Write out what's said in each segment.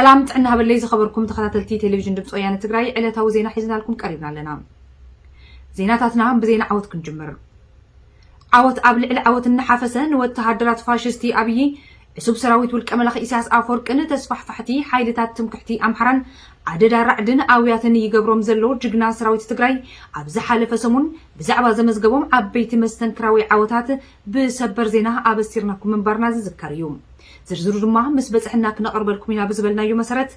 ሰላም ጥዕና ሃበለይ ዝኸበርኩም ተኸታተልቲ ቴሌቪዥን ድምፂ ወያነ ትግራይ፣ ዕለታዊ ዜና ሒዝናልኩም ቀሪብና ኣለና። ዜናታትና ብዜና ዓወት ክንጅምር። ዓወት ኣብ ልዕሊ ዓወት እናሓፈሰ ንወተሃደራት ፋሽስቲ ኣብዪ፣ ዕሱብ ሰራዊት ውልቀ መላኺ ኢሳያስ ኣፈወርቅን ተስፋሕፋሕቲ ሓይልታት ትምክሕቲ ኣምሓራን ኣደዳ ራዕድን ኣውያትን ይገብሮም ዘሎ ጅግና ሰራዊት ትግራይ፣ ኣብ ዝሓለፈ ሰሙን ብዛዕባ ዘመዝገቦም ዓበይቲ መስተንክራዊ ዓወታት ብሰበር ዜና ኣበሲርናኩም ምንባርና ዝዝከር እዩ። ዝርዝሩ ድማ ምስ በጽሐና ክነቕርበልኩም ኢና ብዝበልናዮ መሰረት፣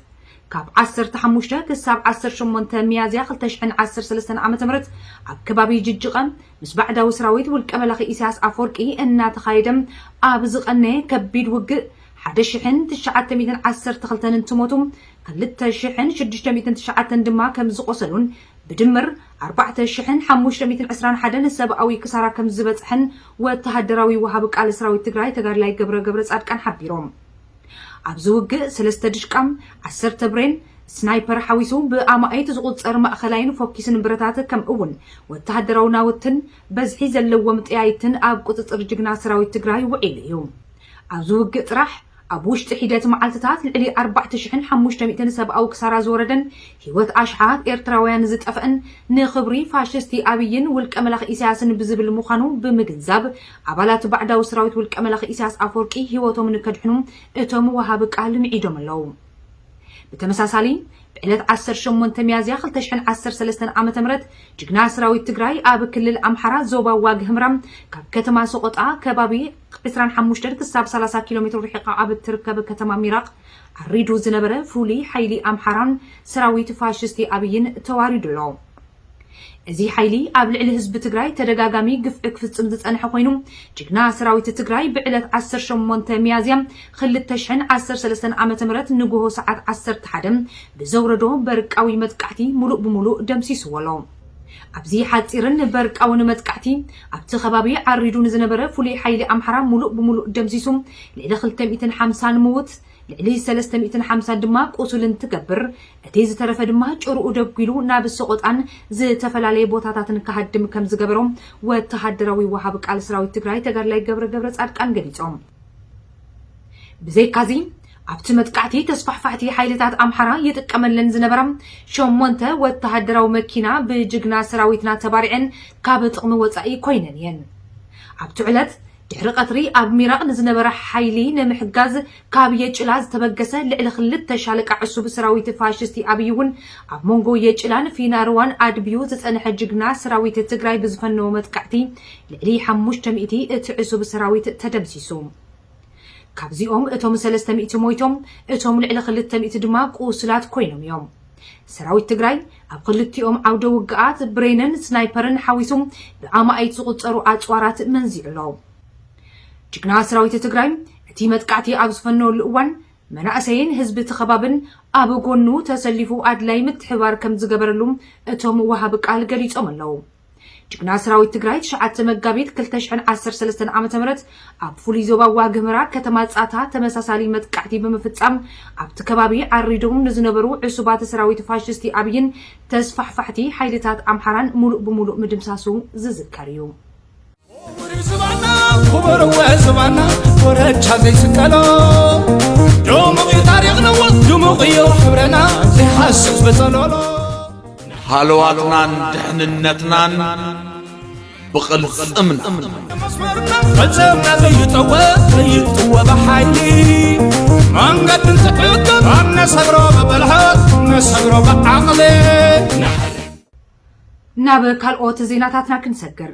ካብ ዓሰርተ ሓሙሽተ ክሳብ ዓሰርተ ሸሞንተ ሚያዝያ ክልተ ሽሕን ዓሰርተ ሰለስተን ዓመተ ምህረት ኣብ ከባቢ ጅጅቐ ምስ ባዕዳዊ ሰራዊት ውልቀ መላኺ ኢሳያስ ኣፈወርቂ እናተኻየደ ኣብ ዝቐነየ ከቢድ ውግእ ሓደ ሽሕን ትሽዓተ ሚእትን ዓሰርተ ክልተን እንትሞቱ፣ ክልተ ሽሕን ሽዱሽተ ሚእትን ትሽዓተን ድማ ከም ዝቖሰሉን ብድምር ኣርባዕተ ሽሕን ሓሙሽተ ሚእትን ዕስራን ሓደን ሰብኣዊ ክሳራ ከም ዝበጽሐን ወተሃደራዊ ወሃቢ ቃል ሰራዊት ትግራይ ተጋድላይ ገብረ ገብረ ጻድቃን ሓቢሮም። ኣብዚ ውግእ ሰለስተ ድሽቃ፣ ዓሰርተ ብሬን፣ ስናይፐር ሓዊሱ ብኣማኢት ዝቑጸር ማእኸላይን ፎኪስን ብረታት፣ ከምኡ እውን ወተሃደራዊ ናውትን በዝሒ ዘለዎም ጠያይትን ኣብ ቁጽጽር ጅግና ሰራዊት ትግራይ ውዒሉ እዩ። ኣብዚ ውግእ ጥራሕ ኣብ ውሽጢ ሒደት መዓልትታት ልዕሊ ኣርባዕተ ሽሕን ሓሙሽተ ሚእትን ሰብኣዊ ክሳራ ዝወረደን ህይወት ኣሽሓት ኤርትራውያን ዝጠፍአን፣ ንኽብሪ ፋሽስቲ ኣብይን ውልቀ መላኺ ኢሳያስን ብዝብል ምዃኑ ብምግንዛብ፣ ኣባላት ባዕዳዊ ሰራዊት ውልቀ መላኺ ኢሳያስ ኣፈወርቂ ህይወቶም ንከድሕኑ እቶም ወሃቢ ቃል ምዒዶም ኣለዉ። ብተመሳሳሊ፣ ብዕለት ዓሰርተ ሸሞንተ ሚያዝያ ክልተ ሽሕን ዓሰርተ ሰለስተን ዓመተ ምህረት ጅግና ሰራዊት ትግራይ ኣብ ክልል ኣምሓራ ዞባ ዋግ ህምራ ካብ ከተማ ሰቆጣ ከባቢ ዕስራን ሓሙሽተን ክሳብ ሰላሳ ኪሎ ሜትሮ ርሒቓ ኣብ እትርከብ ከተማ ሚራቕ ዓሪዱ ዝነበረ ፍሉይ ሓይሊ ኣምሓራን ሰራዊት ፋሽስቲ ኣብይን ተዋሪዱ ኣሎ። እዚ ሓይሊ ኣብ ልዕሊ ህዝቢ ትግራይ ተደጋጋሚ ግፍዒ ክፍጽም ዝጸንሐ ኮይኑ፣ ጅግና ሰራዊት ትግራይ ብዕለት ዓሰርተ ሸሞንተ ሚያዝያ ክልተ ሽሕን ዓሰርተ ሰለስተን ዓመተ ምህረት ንግሆ ሰዓት ዓሰርተ ሓደ ብዘውረዶ በርቃዊ መጥቃዕቲ ሙሉእ ብሙሉእ ደምሲስዎ ኣሎ። ኣብዚ ሓጺርን በርቃውን መጥቃዕቲ፣ ኣብቲ ከባቢ ዓሪዱ ንዝነበረ ፍሉይ ሓይሊ ኣምሓራ ሙሉእ ብሙሉእ ደምሲሱ፣ ልዕሊ ክልተ ሚእትን ሓምሳን ምዉት፣ ልዕሊ ሰለስተ ሚእትን ሓምሳን ድማ ቁሱል እንትገብር፣ እቲ ዝተረፈ ድማ ጭርኡ ደጒሉ ናብ ሰቆጣን ዝተፈላለየ ቦታታትን ክሃድም ከም ዝገበሮ ወተሃደራዊ ወሃቢ ቃል ሰራዊት ትግራይ ተጋድላይ ገብረ ገብረ ጻድቃን ገሊጾም። ብዘይካዚ፣ ኣብቲ መጥቃዕቲ ተስፋሕፋሕቲ ሓይልታት ኣምሓራ ይጥቀመለን ዝነበራ ሸሞንተ ወተሃደራዊ መኪና ብጅግና ሰራዊትና ተባሪዐን ካብ ጥቕሚ ወጻኢ ኮይነን እየን። ኣብቲ ዕለት ድሕሪ ቀትሪ ኣብ ሚራቕ ንዝነበረ ሓይሊ ንምሕጋዝ ካብ የጭላ ዝተበገሰ ልዕሊ ክልተ ሻለቃ ዕሱብ ሰራዊት ፋሽስቲ ኣብይ እውን ኣብ መንጎ የጭላን ፊናርዋን ኣድብዩ ዝጸንሐ ጅግና ሰራዊት ትግራይ ብዝፈነዎ መጥቃዕቲ ልዕሊ ሓሙሽተ ሚእቲ እቲ ዕሱብ ሰራዊት ተደምሲሱ። ካብዚኦም እቶም ሰለስተ ሚእቲ ሞይቶም፣ እቶም ልዕሊ ክልተ ሚእቲ ድማ ቁስላት ኮይኖም እዮም። ሰራዊት ትግራይ ኣብ ክልቲኦም ዓውደ ውግኣት ብሬንን ስናይፐርን ሓዊሱ ብኣማኢት ዝቑጸሩ ኣጽዋራት መንዚዑ ኣሎ። ጅግና ሰራዊት ትግራይ እቲ መጥቃዕቲ ኣብ ዝፈነወሉ እዋን መናእሰይን ህዝቢ እቲ ከባብን ኣብ ጎኑ ተሰሊፉ ኣድላይ ምትሕባር ከም ዝገበረሉ እቶም ወሃቢ ቃል ገሊጾም ኣለዉ። ጅግና ሰራዊት ትግራይ ትሽዓተ መጋቢት ክልተ ሽሕን ዓሰርተ ሰለስተን ዓመተ ምህረት ኣብ ፍሉይ ዞባ ዋግኽምራ ከተማ ጻታ ተመሳሳሊ መጥቃዕቲ ብምፍጻም ኣብቲ ከባቢ ዓሪዶም ንዝነበሩ ዕሱባት ሰራዊት ፋሽስቲ ኣብይን ተስፋሕፋሕቲ ሓይልታት ኣምሓራን ሙሉእ ብሙሉእ ምድምሳሱ ዝዝከር እዩ። ክቡር ዝባና፣ ክቡር ወ ዝባና፣ ወረቻ ዘይስቀሎ። ድሙቕ እዩ ታሪኽና፣ ድሙቕ እዩ ሕብረና፣ ዘይሃስስ ብጸሎሎ። ሃለዋትናን ድሕንነትናን ብቕልጽምና። መስመርና ፈጸምና ዘይጠወ፣ ዘይጥወ ብሓይሊ። መንገድን ትዕግስትን ኣነሰግሮ ብብልሓት፣ ነሰግሮ ብዓቕሊ። ናብ ካልኦት ዜናታትና ክንሰግር።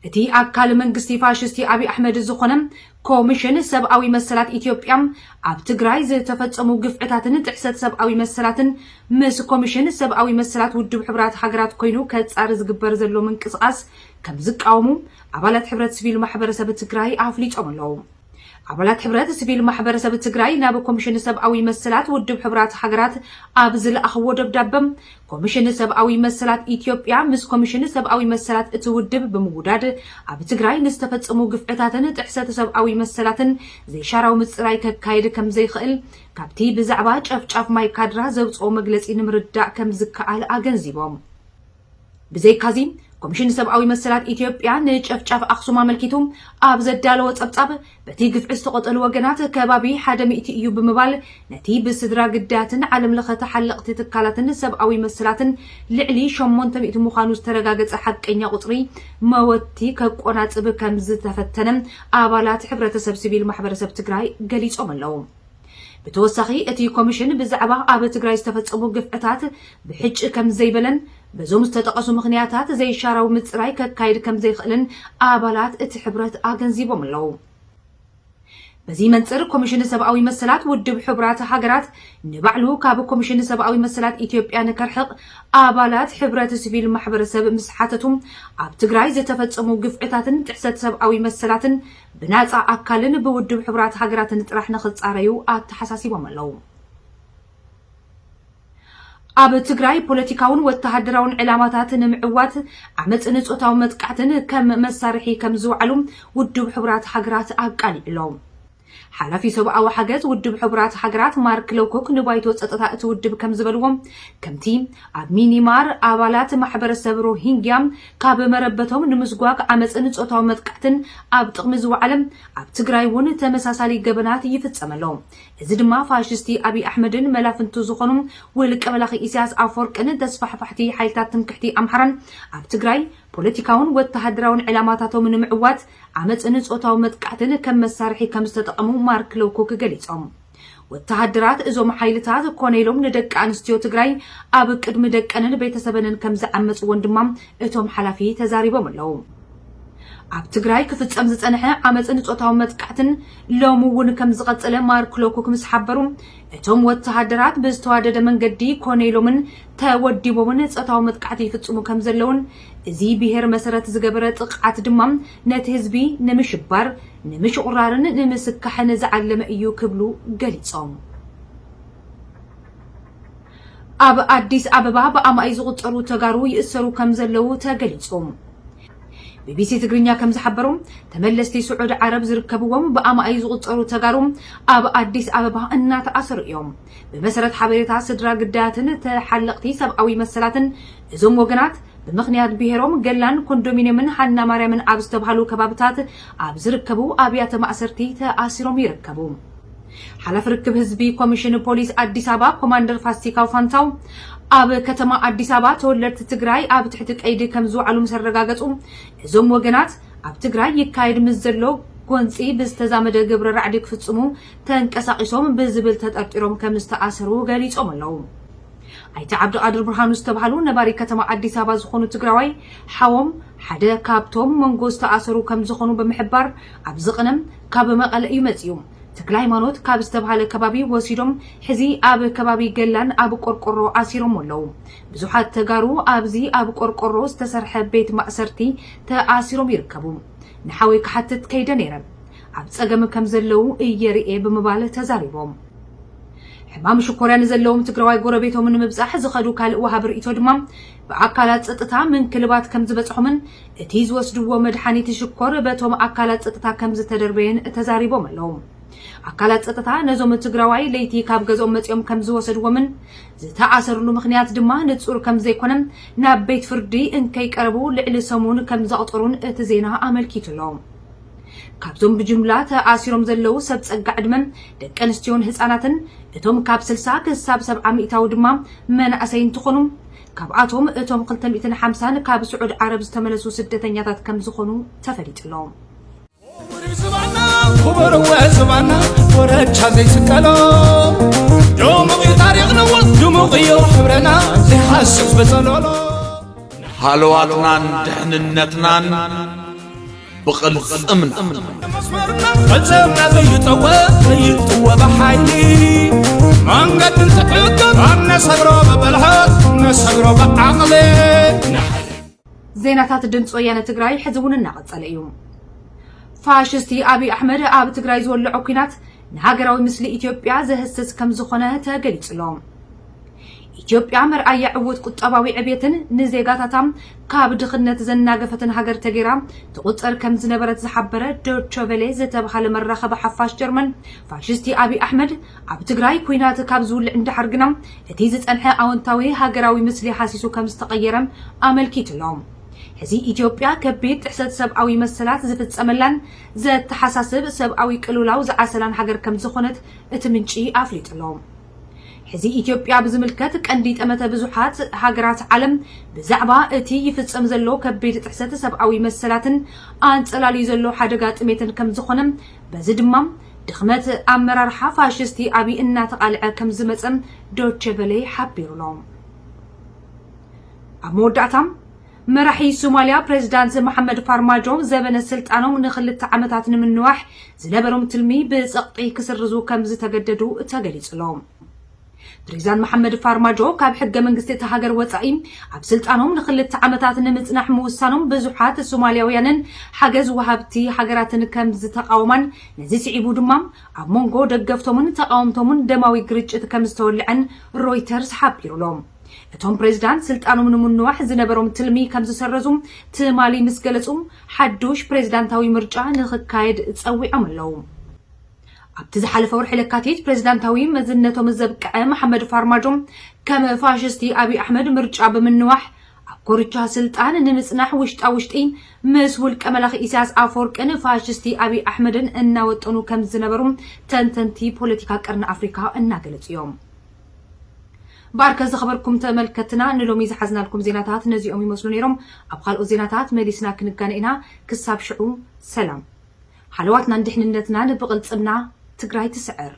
እቲ ኣካል መንግስቲ ፋሽስቲ ኣብይ ኣሕመድ ዝኾነ ኮሚሽን ሰብኣዊ መሰላት ኢትዮጵያ፣ ኣብ ትግራይ ዝተፈጸሙ ግፍዕታትን ጥሕሰት ሰብኣዊ መሰላትን ምስ ኮሚሽን ሰብኣዊ መሰላት ውድብ ሕቡራት ሃገራት ኮይኑ ከጻሪ ዝግበር ዘሎ ምንቅስቓስ ከም ዝቃወሙ ኣባላት ሕብረት ሲቪል ማሕበረሰብ ትግራይ ኣፍሊጦም ኣለዉ። ኣባላት ሕብረት ሲቪል ማሕበረሰብ ትግራይ ናብ ኮሚሽን ሰብኣዊ መሰላት ውድብ ሕቡራት ሃገራት ኣብ ዝለኣኽዎ ደብዳበ፣ ኮሚሽን ሰብኣዊ መሰላት ኢትዮጵያ ምስ ኮሚሽን ሰብኣዊ መሰላት እቲ ውድብ ብምውዳድ ኣብ ትግራይ ንዝተፈጸሙ ግፍዕታትን ጥሕሰት ሰብኣዊ መሰላትን ዘይሻራዊ ምጽራይ ከካየድ ከም ዘይኽእል ካብቲ ብዛዕባ ጨፍጫፍ ማይ ካድራ ዘውጽኦ መግለጺ ንምርዳእ ከም ዝከኣል ኣገንዚቦም። ብዘይካዚ፣ ኮሚሽን ሰብኣዊ መሰላት ኢትዮጵያ ንጨፍጫፍ ኣኽሱም ኣመልኪቱ ኣብ ዘዳለዎ ጸብጻብ፣ በቲ ግፍዒ ዝተቐተሉ ወገናት ከባቢ ሓደ ሚእቲ እዩ ብምባል፣ ነቲ ብስድራ ግዳያትን ዓለም ለኸ ተሓለቕቲ ትካላትን ሰብኣዊ መሰላትን ልዕሊ ሸሞንተ ሚእቲ ምዃኑ ዝተረጋገጸ ሓቀኛ ቁጽሪ መወቲ ከቆናጽብ ከም ዝተፈተነ ኣባላት ሕብረተሰብ ሲቪል ማሕበረሰብ ትግራይ ገሊጾም ኣለዉ። ብተወሳኺ እቲ ኮሚሽን ብዛዕባ ኣብ ትግራይ ዝተፈጸሙ ግፍዕታት ብሕጭ ከም ዘይበለን፣ በዞም ዝተጠቐሱ ምኽንያታት ዘይሻራዊ ምጽራይ ከካይድ ከም ዘይኽእልን ኣባላት እቲ ሕብረት ኣገንዚቦም ኣለዉ። በዚ መንጽር ኮሚሽን ሰብኣዊ መሰላት ውድብ ሕቡራት ሃገራት ንባዕሉ ካብ ኮሚሽን ሰብኣዊ መሰላት ኢትዮጵያ ንከርሕቕ ኣባላት ሕብረት ሲቪል ማሕበረሰብ ምስ ሓተቱ፣ ኣብ ትግራይ ዝተፈጸሙ ግፍዕታትን ጥሕሰት ሰብኣዊ መሰላትን ብናጻ ኣካልን ብውድብ ሕቡራት ሃገራትን ጥራሕ ንኽጻረዩ ኣተሓሳሲቦም ኣለዉ። ኣብ ትግራይ ፖለቲካውን ወተሃደራውን ዕላማታት ንምዕዋት ዓመፅን ጾታዊ መጥቃዕትን ከም መሳርሒ ከም ዝውዓሉ ውድብ ሕቡራት ሃገራት ኣቃሊዑ ኣሎ። ሓላፊ ሰብኣዊ ሓገዝ ውድብ ሕቡራት ሃገራት ማርክ ሎኮክ ንባይቶ ጸጥታ እቲ ውድብ ከም ዝበልዎ፣ ከምቲ ኣብ ሚኒማር ኣባላት ማሕበረሰብ ሮሂንግያ ካብ መረበቶም ንምስጓግ ዓመፅን ጾታዊ መጥቃዕትን ኣብ ጥቕሚ ዝወዓለ፣ ኣብ ትግራይ እውን ተመሳሳሊ ገበናት ይፍጸም ኣሎ። እዚ ድማ ፋሽስቲ ኣብይ ኣሕመድን መላፍንቱ ዝኾኑ ውልቀ መላኺ ኢሳያስ ኣፈወርቅን ተስፋሕፋሕቲ ሓይልታት ትምክሕቲ ኣምሓራን ኣብ ትግራይ ፖለቲካውን ወተሃደራውን ዕላማታቶም ንምዕዋት ዓመፅን ጾታዊ መጥቃዕትን ከም መሳርሒ ከም ዝተጠቐሙ ማርክ ሎኮክ ገሊጾም። ወተሃደራት እዞም ሓይልታት ኮነ ኢሎም ንደቂ ኣንስትዮ ትግራይ ኣብ ቅድሚ ደቀንን ቤተሰበንን ከም ዝዓመፅዎን ድማ እቶም ሓላፊ ተዛሪቦም ኣለዉ። ኣብ ትግራይ ክፍጸም ዝጸንሐ ዓመፅን ጾታዊ መጥቃዕትን ሎሚ እውን ከም ዝቐጸለ ማርክ ሎኮክ ምስ ሓበሩ፣ እቶም ወተሃደራት ብዝተዋደደ መንገዲ ኮነ ኢሎምን ተወዲቦምን ጾታዊ መጥቃዕቲ ይፍጽሙ ከም ዘለውን፣ እዚ ብሄር መሰረት ዝገበረ ጥቕዓት ድማ ነቲ ህዝቢ ንምሽባር፣ ንምሽቑራርን ንምስካሕን ዝዓለመ እዩ ክብሉ ገሊጾም። ኣብ ኣዲስ ኣበባ ብኣማኢት ዝቑጸሩ ተጋሩ ይእሰሩ ከም ዘለዉ ተገሊጹ። ቢቢሲ ትግርኛ ከም ዝሓበሩ፣ ተመለስቲ ስዑዲ ዓረብ ዝርከብዎም ብኣማኢት ዝቑጸሩ ተጋሩ ኣብ ኣዲስ ኣበባ እናተኣሰሩ እዮም። ብመሰረት ሓበሬታ ስድራ ግዳያትን ተሓለቕቲ ሰብኣዊ መሰላትን፣ እዞም ወገናት ብምኽንያት ብሄሮም ገላን ኮንዶሚንየምን ሃና ማርያምን ኣብ ዝተብሃሉ ከባብታት ኣብ ዝርከቡ ኣብያተ ማእሰርቲ ተኣሲሮም ይርከቡ። ሓላፊ ርክብ ህዝቢ ኮሚሽን ፖሊስ ኣዲስ ኣበባ ኮማንደር ፋሲካው ፋንታው፣ ኣብ ከተማ ኣዲስ ኣበባ ተወለድቲ ትግራይ ኣብ ትሕቲ ቀይዲ ከም ዝውዓሉ ምስ ኣረጋገጹ፣ እዞም ወገናት ኣብ ትግራይ ይካየድ ምስ ዘሎ ጎንፂ ብዝተዛመደ ግብረ ራዕዲ ክፍጽሙ ተንቀሳቒሶም ብዝብል ተጠርጢሮም ከም ዝተኣሰሩ ገሊጾም ኣለዉ። ኣይተ ዓብዱቃድር ብርሃኑ ዝተባህሉ ነባሪ ከተማ ኣዲስ ኣበባ ዝኾኑ ትግራዋይ፣ ሓዎም ሓደ ካብቶም መንጎ ዝተኣሰሩ ከም ዝኾኑ ብምሕባር፣ ኣብዚ ቅነ ካብ መቐለ እዩ መፂኡ። ተክለ ሃይማኖት ካብ ዝተባህለ ከባቢ ወሲዶም ሕዚ ኣብ ከባቢ ገላን ኣብ ቆርቆሮ ኣሲሮም ኣለዉ። ብዙሓት ተጋሩ ኣብዚ ኣብ ቆርቆሮ ዝተሰርሐ ቤት ማእሰርቲ ተኣሲሮም ይርከቡ። ንሓወይ ክሓትት ከይደ ነይረ። ኣብ ጸገም ከም ዘለዉ እየ ርእየ ብምባል ተዛሪቦም። ሕማም ሽኮርያ ንዘለዎም ትግራዋይ ጎረቤቶም ንምብጻሕ ዝኸዱ ካልእ ወሃቢ ርእይቶ ድማ፣ ብኣካላት ጸጥታ ምንክልባት ከም ዝበጽሖምን እቲ ዝወስድዎ መድሓኒት ሽኮር በቶም ኣካላት ጸጥታ ከም ዝተደርበየን ተዛሪቦም ኣለዉ። ኣካላት ጸጥታ ነዞም ትግራዋይ ለይቲ ካብ ገዝኦም መጺኦም ከም ዝወሰድዎምን ዝተኣሰርሉ ምኽንያት ድማ ንጹር ከም ዘይኮነ፣ ናብ ቤት ፍርዲ እንከይቀረቡ ልዕሊ ሰሙን ከም ዘቕጠሩን እቲ ዜና ኣመልኪቱ ኣሎ። ካብዞም ብጅምላ ተኣሲሮም ዘለዉ ሰብ ጸጋ ዕድመ፣ ደቂ ኣንስትዮን ህጻናትን፣ እቶም ካብ ስልሳ ክሳብ ሰብዓ ሚእታዊ ድማ መናእሰይ እንትኾኑ፣ ካብኣቶም እቶም ክልተ ሚእትን ሓምሳን ካብ ስዑድ ዓረብ ዝተመለሱ ስደተኛታት ከም ዝኾኑ ተፈሊጡ ኣሎ። ዝባና ክቡር ዝባና ወረቻ ዘይስቀሎ ድሙቕ እዩ ታሪኽና፣ ድሙቕ እዩ ሕብረና ዘይሓስስ ብጸሎሎ። ሃለዋትናን ድሕንነትናን ብቕልጽምና። መስመርና ቅልጽምና ዘይጠወ ዘይጥወ ብሓይሊ መንገዲ እንትሕገር ኣነሰግሮ ብብልሓት ነሰግሮ ብዓቕሊ። ዜናታት ድምፂ ወያነ ትግራይ ሕዚ እውን እናቐጸለ እዩ። ፋሽስቲ ኣብይ ኣሕመድ ኣብ ትግራይ ዝወልዖ ኲናት ንሃገራዊ ምስሊ ኢትዮጵያ ዘህስስ ከም ዝኾነ ተገሊጹ ኣሎ። ኢትዮጵያ መርኣያ ዕዉት ቁጠባዊ ዕብየትን ንዜጋታታ ካብ ድኽነት ዘናገፈትን ሃገር ተገይራ ትቑጸር ከም ዝነበረት ዝሓበረ ዶቸ ቨለ ዝተብሃለ መራኸቢ ሓፋሽ ጀርመን፣ ፋሽስቲ ኣብይ ኣሕመድ ኣብ ትግራይ ኲናት ካብ ዝውልዕ እንዳሓር ግና እቲ ዝጸንሐ ኣወንታዊ ሃገራዊ ምስሊ ሃሲሱ ከም ዝተቐየረ ኣመልኪቱ ኣሎ። ሕዚ ኢትዮጵያ ከቢድ ጥሕሰት ሰብኣዊ መሰላት ዝፍጸመላን ዘተሓሳስብ ሰብኣዊ ቅልውላው ዝዓሰላን ሃገር ከም ዝኾነት እቲ ምንጪ ኣፍሊጡ ኣሎ። ሕዚ ኢትዮጵያ ብዝምልከት ቀንዲ ጠመተ ብዙሓት ሃገራት ዓለም ብዛዕባ እቲ ይፍጸም ዘሎ ከቢድ ጥሕሰት ሰብኣዊ መሰላትን ኣንጸላልዩ ዘሎ ሓደጋ ጥሜትን ከም ዝኾነ፣ በዚ ድማ ድኽመት ኣመራርሓ ፋሽስቲ ኣብይ እናተቓልዐ ከም ዝመጸ ዶቼ ቬለ ሓቢሩ ኣሎ። ኣብ መወዳእታ፣ መራሒ ሶማልያ ፕሬዚዳንት መሓመድ ፋርማጆ ዘበነ ስልጣኖም ንክልተ ዓመታት ንምንዋሕ ዝነበሮም ትልሚ ብጸቕጢ ክስርዙ ከም ዝተገደዱ ተገሊጹ ኣሎ። ፕሬዚዳንት መሓመድ ፋርማጆ ካብ ሕገ መንግስቲ እታ ሃገር ወጻኢ ኣብ ስልጣኖም ንክልተ ዓመታት ንምጽናሕ ምውሳኖም ብዙሓት ሶማልያውያንን ሓገዝ ወሃብቲ ሃገራትን ከም ዝተቃወማን፣ ነዚ ስዒቡ ድማ ኣብ መንጎ ደገፍቶምን ተቃወምቶምን ደማዊ ግርጭት ከም ዝተወልዐን ሮይተርስ ሓቢሩ ኣሎ። እቶም ፕሬዚዳንት ስልጣኖም ንምንዋሕ ዝነበሮም ትልሚ ከም ዝሰረዙ ትማሊ ምስ ገለጹ፣ ሓዱሽ ፕሬዚዳንታዊ ምርጫ ንኽካየድ ጸዊዖም ኣለዉ። ኣብቲ ዝሓለፈ ወርሒ ለካቲት ፕሬዚዳንታዊ መዝነቶም ዘብቅዐ መሓመድ ፋርማጆ ከም ፋሽስቲ ኣብይ ኣሕመድ ምርጫ ብምንዋሕ ኣብ ኮርቻ ስልጣን ንምጽናሕ ውሽጣ ውሽጢ ምስ ውልቀ መላኺ ኢሳያስ ኣፈወርቅን ፋሽስቲ ኣብይ ኣሕመድን እናወጠኑ ከም ዝነበሩ ተንተንቲ ፖለቲካ ቀርኒ ኣፍሪካ እናገለጹ እዮም። ባርከ ዝኸበርኩም ተመልከትና፣ ንሎሚ ዝሓዝናልኩም ዜናታት ነዚኦም ይመስሉ ነይሮም። ኣብ ካልኦት ዜናታት መሊስና ክንጋነ ኢና። ክሳብ ሽዑ ሰላም። ሃለዋትናን ድሕንነትናን ብቕልጽምና። ትግራይ ትስዕር።